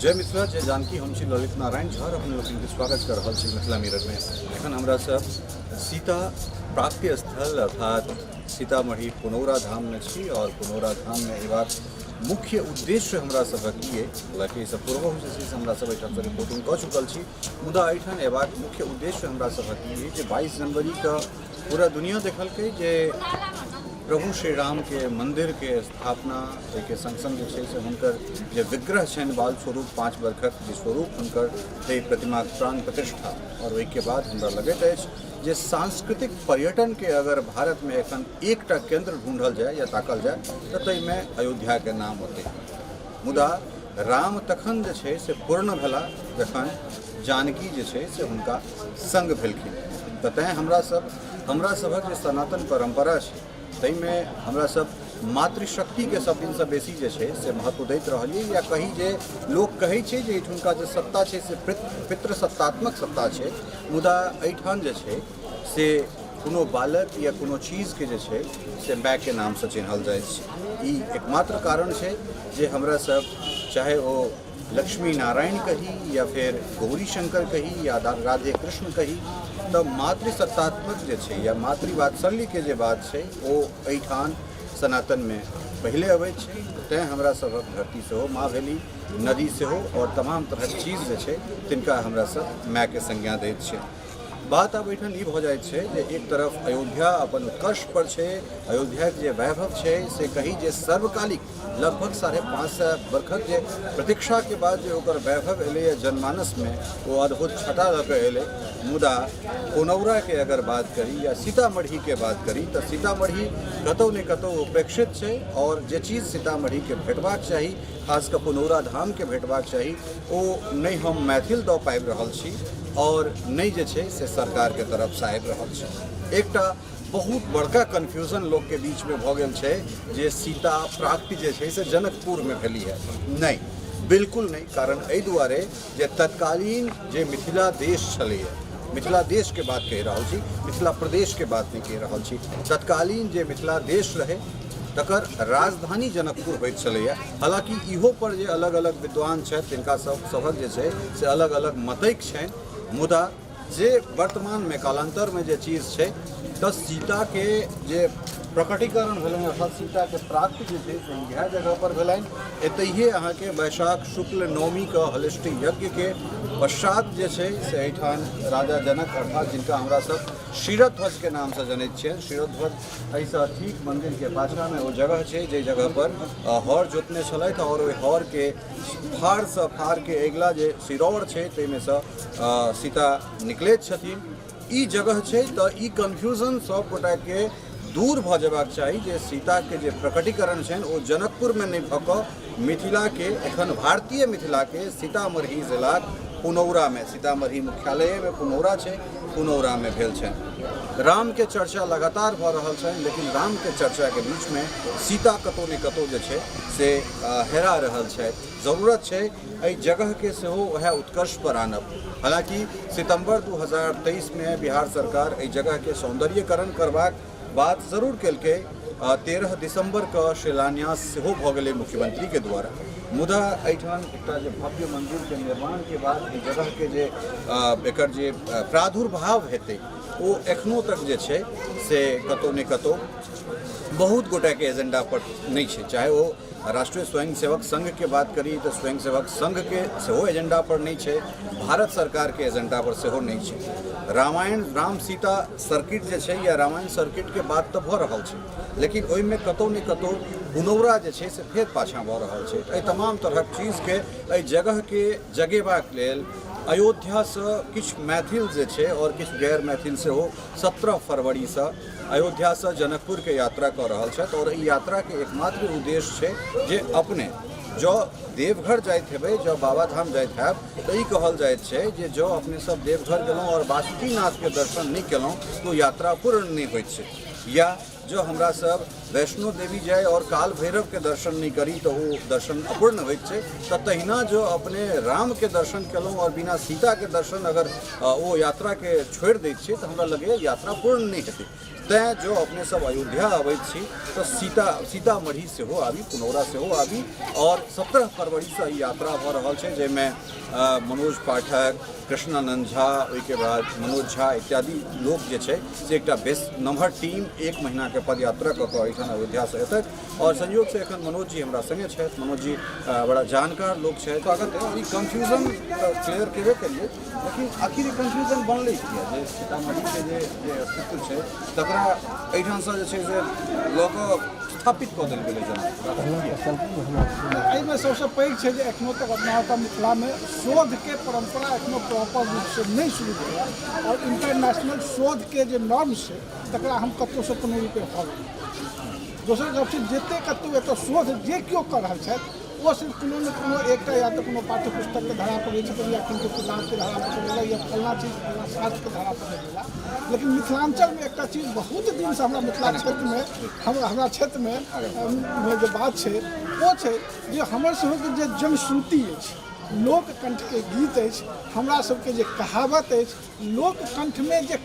जय मिथिला जय जानकी। हम छी ललित नारायण झा, अपने लोकनिके स्वागत कर रहल छी मिथिला मिररमे। एखन हमरा सब सीता प्राप्ति स्थल अर्थात सीतामढ़ी पुनौरा धाममे छी और पुनौरा धाममे अयबाक मुख्य उद्देश्य हमरा सभक ई अइ, हालाँकि एहिसँ पूर्वहु जे छै से हमरा सब एहिठामसँ रिपोर्टिंग कऽ चुकल छी, मुदा एहिठाम अयबाक मुख्य उद्देश्य हमरा सभक ई अइ जे 22 जनवरीके पूरा दुनिया देखलकै जे प्रभु श्री रामके मन्दिरके स्थापना, ताहिके सङ्ग सङ्ग जे छै से हुनकर जे विग्रह छनि बाल स्वरूप 5 बरखक जे स्वरूप हुनकर, ताहि प्रतिमाक प्राण प्रतिष्ठा। आओर ओहिके बाद हमरा लगैत अछि जे सांस्कृतिक पर्यटनके अगर भारतमे एखन एकटा केन्द्र ढूँढल जाय या ताकल जाय तऽ ताहिमे अयोध्याके नाम ओतै। मुदा राम तखन जे छै से पूर्ण भेला जखन जानकी जे छै से हुनका सङ्ग भेलखिन। तऽ तैँ हमरा सभक जे सनातन परम्परा छै ताहिमे हमरा सब मातृशक्तिके सब दिनसँ बेसी जे छै से महत्व दैत रहलियै, या कही जे लोक कहै छै जे एहिठुनका जे सत्ता छै से पितृसत्तात्मक सत्ता छै, मुदा एहिठाम जे छै से कोनो बालक या कोनो चीजके जे छै से मायके नामसँ चिन्हल जाइ छै। ई एकमात्र कारण छै जे हमरा सब चाहे ओ लक्ष्मी नारायण कही या फेर गौरी शंकर कही या राधे कृष्ण कही, तऽ मातृसत्तात्मक जे छै या मातृवात्सल्यके जे बात छै ओ एहिठाम सनातनमे पहिले अबै छै। तैँ हमरा सभक धरती सेहो माँ भेली, नदी सेहो, आओर तमाम तरहक चीज जे छै तिनका हमरा सब मायके संज्ञा दैत छै। बात आब एहिठाम ई भऽ जाइत छै जे एक तरफ अयोध्या अपन उत्कर्ष पर छै, अयोध्याके जे वैभव छै से कही जे सर्वकालिक लगभग 550 बरखक जे प्रतीक्षाके बाद जे ओकर वैभव एलैए जनमानसमे, ओ अद्भुत छटा लऽ कऽ एलै। मुदा पुनौराके अगर बात करी या सीतामढ़ीके बात करी तऽ सीतामढ़ी कतहु ने कतहु उपेक्षित छै, आओर जे चीज सीतामढ़ीके भेटबाक चाही, खास कऽ पुनौरा धामके भेटबाक चाही, ओ नहि हम मैथिल दऽ पाबि रहल छी आओर नहि जे छै से सरकारके तरफसँ आबि रहल छै। एकटा बहुत बड़का कन्फ्यूजन लोकके बीचमे भऽ गेल छै जे सीता प्राप्ति जे छै से जनकपुरमे भेली है। नहि, बिल्कुल नहि। कारण एहि दुआरे जे तत्कालीन जे मिथिला देश छलैए, मिथिला देशके बात कहि रहल छी, मिथिला प्रदेशके बात नहि कहि रहल छी, तत्कालीन जे मिथिला देश रहै तकर राजधानी जनकपुर होइत छलैए। हालाँकि इहो पर जे अलग अलग विद्वान छथि तिनका सभक जे छै से अलग अलग मतैक छनि, मुदा जे वर्तमानमे कालान्तरमे जे चीज छै तऽ सीताके जे प्रकटीकरण भेलनि अर्थात सीताके प्राप्ति जे छै से इएह जगहपर भेलनि। एतहिए अहाँके वैशाख शुक्ल नवमीके हलेष्टि यज्ञके पश्चात जे छै से एहिठाम राजा जनक अर्थात जिनका हमरा सब शिरध्वजके नामसँ जनैत छियनि, शिरध्वज एहिसँ ठीक मन्दिरके पाछाँमे ओ जगह छै जाहि जगहपर हर जोतने छलथि आओर ओहि हरके फारसँ फारके अगिला जे सिरौर छै ताहिमेसँ सीता निकलैत छथिन। ई जगह छै तऽ ई कन्फ्यूजन सब गोटाके दूर भऽ जेबाक चाही जे सीताके जे प्रकटीकरण छनि ओ जनकपुरमे नहि भऽ कऽ मिथिलाके एखन भारतीय मिथिलाके सीतामढ़ी जिलाक पुनौरामे, सीतामढ़ी मुख्यालयमे पुनौरा छै, पुनौरामे भेल छनि। रामके चर्चा लगातार भऽ रहल छनि, लेकिन रामके चर्चाके बीचमे सीता कतहु ने कतहु जे छै से हेरा रहल छथि। जरूरत छै एहि जगहके सेहो वएह उत्कर्ष पर आनब। हालाँकि सितम्बर 2023 मे बिहार सरकार एहि जगहके सौन्दर्यीकरण करबाक बात जरूर केलकै, 13 दिसम्बर के शिलान्यास सेहो भऽ गेलै मुख्यमंत्रीके द्वारा, मुदा एहिठाम एकटा जे भव्य मन्दिरके निर्माणके बाद एहि जगहके जे एकर जे प्रादुर्भाव हेतै ओ एखनो तक जे छै से कतहु ने कतहु बहुत गोटाके एजेंडा पर नहि छै। चाहे ओ राष्ट्रीय स्वयंसेवक संघके बात करी तऽ स्वयंसेवक संघके सेहो एजेंडा पर नहि छै, भारत सरकारके एजेंडा पर सेहो नहि छै। रामायण राम सीता सर्किट जे छै या रामायण सर्किटके बात तऽ भऽ रहल छै, लेकिन ओहिमे कतहु ने कतहु पुनौरा जे छै से फेर पाछाँ भऽ रहल छै। एहि तमाम तरहक चीजके एहि जगहके जगेबाक लेल अयोध्यासँ किछु मैथिल जे छै आओर किछु गैर मैथिल सेहो 17 फरवरीसँ अयोध्यासँ जनकपुरके यात्रा कऽ रहल छथि आओर एहि यात्राके एकमात्र उद्देश्य छै जे अपने जँ देवघर जाइत हेबै, जँ बाबाधाम जाइत हैब तऽ ई कहल जाइत छै जे जँ अपने सब देवघर गेलहुँ आओर बासुकीनाथके दर्शन नहि केलहुँ तऽ यात्रा पूर्ण नहि होइत छै, या जँ हमरा सब वैष्णो देवी जाय आओर काल भैरवके दर्शन नहि करी तऽ ओ दर्शन अपूर्ण होइत छै। तऽ तहिना जँ अपने रामके दर्शन केलहुँ आओर बिना सीताके दर्शन अगर ओ यात्राके छोड़ि दैत छियै तऽ हमरा लगैए यात्रा पूर्ण नहि हेतै। तैँ जँ अपने सब अयोध्या अबैत छी तऽ सीतामढ़ी सेहो आबी, पुनौरा सेहो आबी। आओर 17 फरवरीसँ ई यात्रा भऽ रहल छै, जाहिमे मनोज पाठक, कृष्णानंद झा, ओहिके बाद मनोज झा इत्यादि लोक जे छै से एकटा बेस नमहर टीम 1 महीनाके पदयात्रा कऽ कऽ एहिठाम अयोध्यासँ एतै। आओर संयोगसँ एखन मनोज जी हमरा सङ्गे छथि। मनोज जी बड़ा जानकार लोक छथि। स्वागत है। और ई कन्फ्यूजन तऽ क्लियर केबे करिए, लेकिन आखिर ई कन्फ्यूजन बनलै किया जे सीतामढ़ीके जे जे अस्तित्व छै तकरा एहिठामसँ जे छै से लऽ कऽ स्थापित कऽ देल गेलै जेना? एहिमे सबसँ पैघ छै जे एखनो तक अपना ओतऽ मिथिलामे शोधके परम्परा एखनो प्रॉपर रूपसँ नहि शुरू भेलै, आओर इंटरनेशनल शोधके जे नॉर्म छै तकरा हम कतहुसँ कोनो रूपे फॉलो नहि। दोसर गप छै, जतेक कतहु एतऽ शोध जे केओ कऽ रहल छथि ओ सिर्फ कोनो ने कोनो एकटा या तऽ कोनो पाठ्य पुस्तकके धरा पकड़ै छथिन, या किनको किताबके धरा पकड़ेला, या फल्लाँ चीज फल्लाँ शास्त्रके धरा पकड़ेला। लेकिन मिथिलाञ्चलमे एकटा चीज बहुत दिनसँ हमरा मिथिला क्षेत्रमे हमरा क्षेत्रमे जे बात छै ओ छै जे हमर सभक जे जनश्रुति अछि, लोककंठके गीत अछि, हमरा सबके जे कहावत अछि, लोककंठमे जे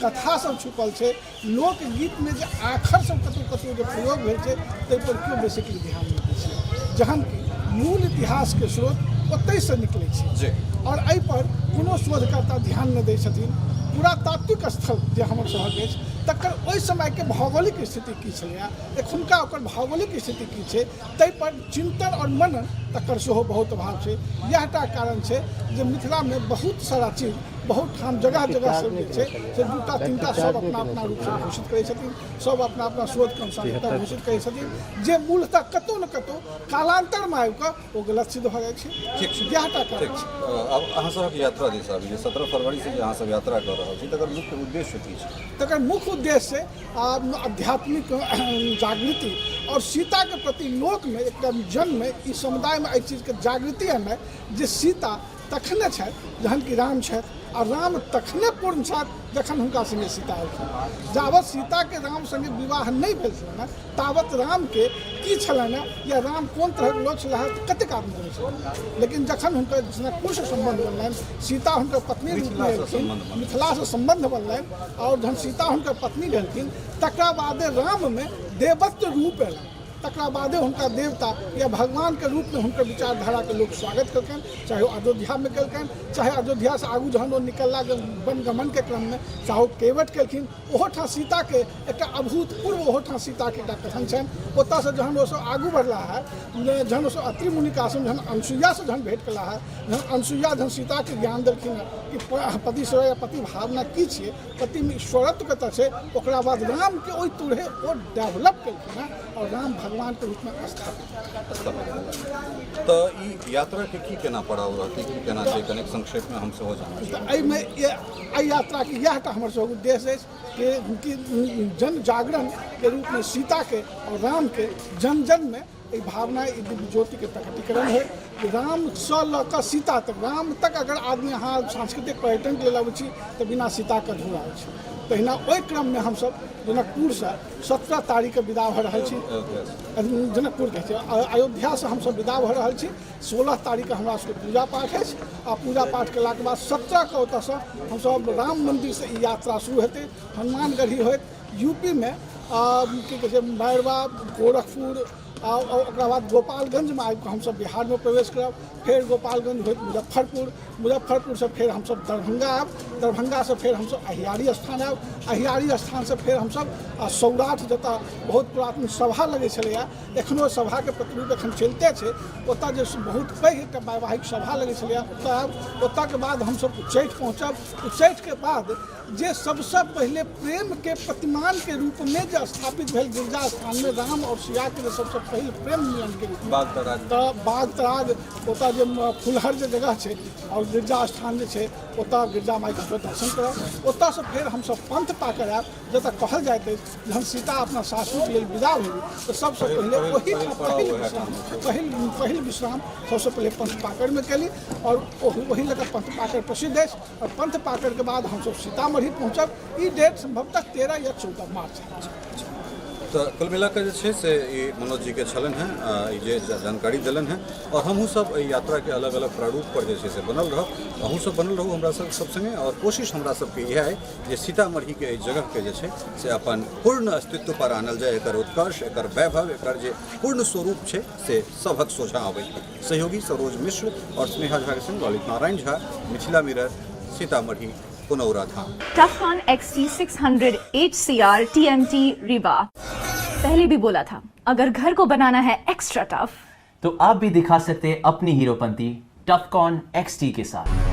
कथा सब छुपल छै, लोकगीतमे जे आखर सब कतहु कतहु जे प्रयोग भेल छै, ताहिपर केओ बेसिकली ध्यान नहि दै छै, जहन कि मूल इतिहासके स्रोत ओतहिसँ निकलै छै आओर एहिपर कोनो शोधकर्ता ध्यान नहि दै छथिन। पुरातात्विक स्थल जे हमर सभक अछि तकर ओहि समयके भौगोलिक स्थिति की छलैए, एखुनका ओकर भौगोलिक स्थिति की छै, ताहिपर चिन्तन आओर मनन तकर सेहो बहुत अभाव छै। इएह टा कारण छै जे मिथिलामे बहुत सारा चीज बहुत ठाम जगह जगह सब जे छै से 2टा 3टा सब अपना अपना रूपसँ घोषित करै छथिन, सब अपना अपना शोधके अनुसार ओतऽ घोषित करै छथिन, जे मूलतः कतहु ने कतहु कालान्तरमे आबि कऽ ओ गलत सिद्ध भऽ जाइ छै। ठीक छै, इएह टा कारण ठीक छै। आब अहाँ सबक यात्रा दिस आबी, जे 17 फरवरीसँ जे अहाँ सब यात्रा कऽ रहल छी तकर मुख्य उद्देश्य की छै? तकर मुख्य उद्देश्य छै आध्यात्मिक जागृति आओर सीताके प्रति लोकमे एकटा जनमे ई समुदायमे एहि चीजके जागृति अननाइ जे सीता तखने छथि जहन कि राम छथि, आ राम तखने पूर्ण छथि जखन हुनका सङ्गे सीता एलखिन। जाबत सीताके राम सङ्गे विवाह नहि भेल छलनि हेँ ताबत रामके की छलनि हेँ या राम कोन तरहक लोक छलाह तऽ कतेक आदमी जनै छलनि। लेकिन जखन हुनकर जनकपुरसँ सम्बन्ध बनलनि, सीता हुनकर पत्नी रूपमे एलखिन, मिथिलासँ सम्बन्ध बनलनि, आओर जहन सीता हुनकर पत्नी भेलखिन तकरा बादे राममे देवत्व रूप एलनि, तकरा बादे हुनका देवता या भगवानके रूपमे हुनकर विचारधाराके लोक स्वागत केलकनि, चाहे ओ अयोध्यामे केलकनि, चाहे अयोध्यासँ आगू जहन ओ निकलला वनगमनके क्रममे, चाहे ओ केवट केलखिन, ओहोठाम सीताके एकटा अभूतपूर्व ओहोठाम सीताके एकटा कथन छनि। ओतऽसँ जहन ओसभ आगू बढ़ला है, जहन ओसभ अत्रि मुनिके आश्रम जहन अनसुईयासँ जहन भेँट केला है, जहन अनसुईया जहन सीताके ज्ञान देलखिन हँ कि पति सेवा या पति भावना की छियै, पतिमे ईश्वरत्व कतऽ छै, ओकरा बाद रामके ओहि तरहे ओ डेवलप केलखिन हँ आओर राम भगवानके रूपमे स्थापित। तऽ ई यात्राके की केना पड़ाव रहतै, की केना छै, कनेक संक्षेपमे हम सेहो जानब। तऽ एहिमे एहि यात्राके इएह टा हमर सबके उद्देश्य अछि कि जन जागरणके रूपमे सीताके आओर रामके जन जनमे एहि भावना, ई दिव्य ज्योतिके प्रकटीकरण होइ। रामसँ लऽ कऽ सीता तक, राम तक अगर आदमी अहाँ सांस्कृतिक पर्यटनके लेल अबै छी तऽ बिना सीताके अधूरा अछि। तहिना ओहि क्रममे हमसब जनकपुरसँ 17 तारीखके विदा भऽ रहल छी, जनकपुर कहै छै, अयोध्यासँ हमसब विदा भऽ रहल छी। 16 तारीखके हमरा सबके पूजा पाठ अछि, आ पूजा पाठ केलाके बाद 17के ओतऽसँ हमसब राम मन्दिरसँ ई यात्रा शुरू हेतै। हनुमानगढ़ी होइत यूपीमे की कहै छै मैरवा, गोरखपुर, आ ओकरा बाद गोपालगंजमे आबिकऽ हमसब बिहारमे प्रवेश करब। फेर गोपालगंज होइत मुजफ्फरपुर, मुजफ्फरपुरसँ फेर हमसब दरभंगा आयब, दरभंगासँ फेर हमसब अहियारी स्थान आयब, अहियारी स्थानसँ फेर हमसब सौराठ जतऽ बहुत पुरातन सभा लगै छलैए, एखनो सभाके प्रतिरूप एखन चलिते छै, ओतऽ जे बहुत पैघ एकटा वैवाहिक सभा लगै छलैए ओतऽ आयब। ओतऽके बाद हमसब उच्चैठ पहुँचब। उच्चैठके बाद जे सबसँ पहिले प्रेमके प्रतिमानके रूपमे जे स्थापित भेल गिरजा स्थानमे राम आओर सियाके जे सबसँ पहिल प्रेम मिलनके रूपमे तऽ बागतराग ओतऽ जे फुलहर जे जगह छै आओर गिरजा स्थान जे छै ओतऽ गिरजा माइके हमसब दर्शन करब। ओतऽसँ फेर हमसब पंथ पाकर आयब जतऽ कहल जाइत अछि जहन सीता अपना सासुरके लेल विदा भेली तऽ सबसँ पहिले ओहिठाम पहिल विश्राम पहिल विश्राम सबसँ पहिले पंथ पाकड़मे केली आओर ओहि लऽ कऽ पंथ पाकड़ प्रसिद्ध अछि। आओर पंथ पाकड़के बाद हमसब सीतामढ़ी पहुँचब। ई डेट सम्भवतः 13 या 14 मार्च। तऽ कुल मिला कऽ जे छै से ई मनोज जीके छलनि हेँ, ई जे जानकारी देलनि हेँ, आओर हमहूँ सब एहि यात्राके अलग अलग प्रारूप पर जे छै से बनल रहब। अहूँ सब बनल रहू हमरा सब सब सङ्गे, आओर कोशिश हमरा सबके इएह अइ जे सीतामढ़ीके एहि जगहके जे छै से अपन पूर्ण अस्तित्व पर आनल जाय, एकर उत्कर्ष, एकर वैभव, एकर जे पूर्ण स्वरूप छै से सभक सोझाँ अबै। सहयोगी सरोज मिश्र और स्नेहा झा के संग Lalit Narayan Jha, Mithila mirror, Sitamarhi, Punaura Dham. टफकॉन XT600 HCR TMT Rewa. पहले भी बोला था, अगर घर को बनाना है एक्स्ट्रा टफ तो आप भी दिखा सकते हैं अपनी हीरोपंती टफकॉन XT के साथ।